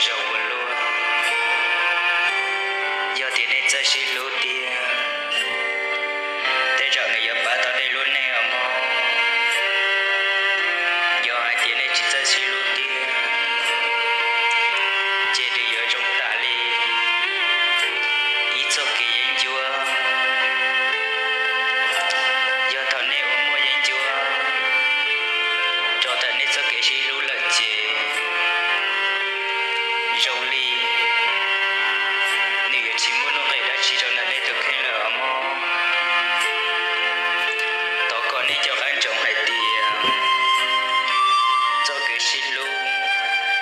Tsaug ua luaj, yog tias nej txawj sib hlub tiag, tej zaum nws yuav pab tau nej lub neej os mog. Yog hais tias nej tsis txawj sib hlub tiag, ces nws yuav zoo tam li ib txoj kev yeeb ncuab. Yog thaum nej uas muaj yeeb ncuab rau ntawm nej txoj kev sib hlub lawm ces zoo li nws yuav tsis muaj nuj nqis dab tsi rau ntawm nej tus kheej lawm os mog. Thov kom nej nco qab ntsoov hais tias txoj kev sib hlub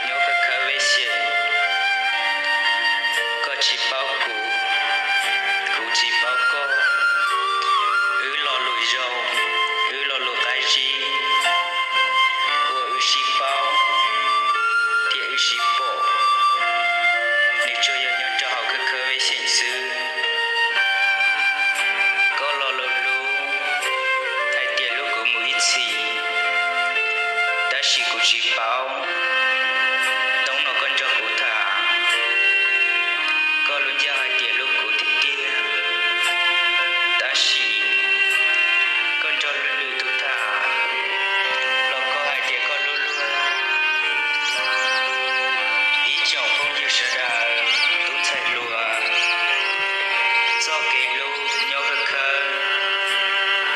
nyob khawb khawb vej xyeem, koj tsis paub kuv, kuv tsis paub koj. Wb lo lus zoo, wb lo lus qab zib uas wb sib paub thiab wb sib pom, nws tsuas yog nyob rau hauv khawb khawb vej xyeem xwb. Koj lo lus hlub hais tias hlub kuv mus ib txhis, tab sis kuv tsis paub. Hnub no koj nrog kuv tham, koj lub ncauj hais tias hlub kuv tiag tiag, tab sis koj nrog lwm tus tham los koj hais tias koj hlub luag. Ib tsoom phooj ywg sawv daws, tub ntxhais hluas, txoj kev hlub nyob khawb khawb,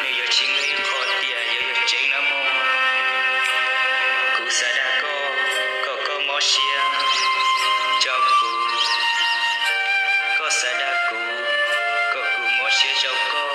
nws yuav tsis muaj ib qho tias yuav yog tseeb nawb mog. Kuv xav dag koj kom koj mob siab rau kuv, koj xav dag kuv kom kuv mob siab rau koj.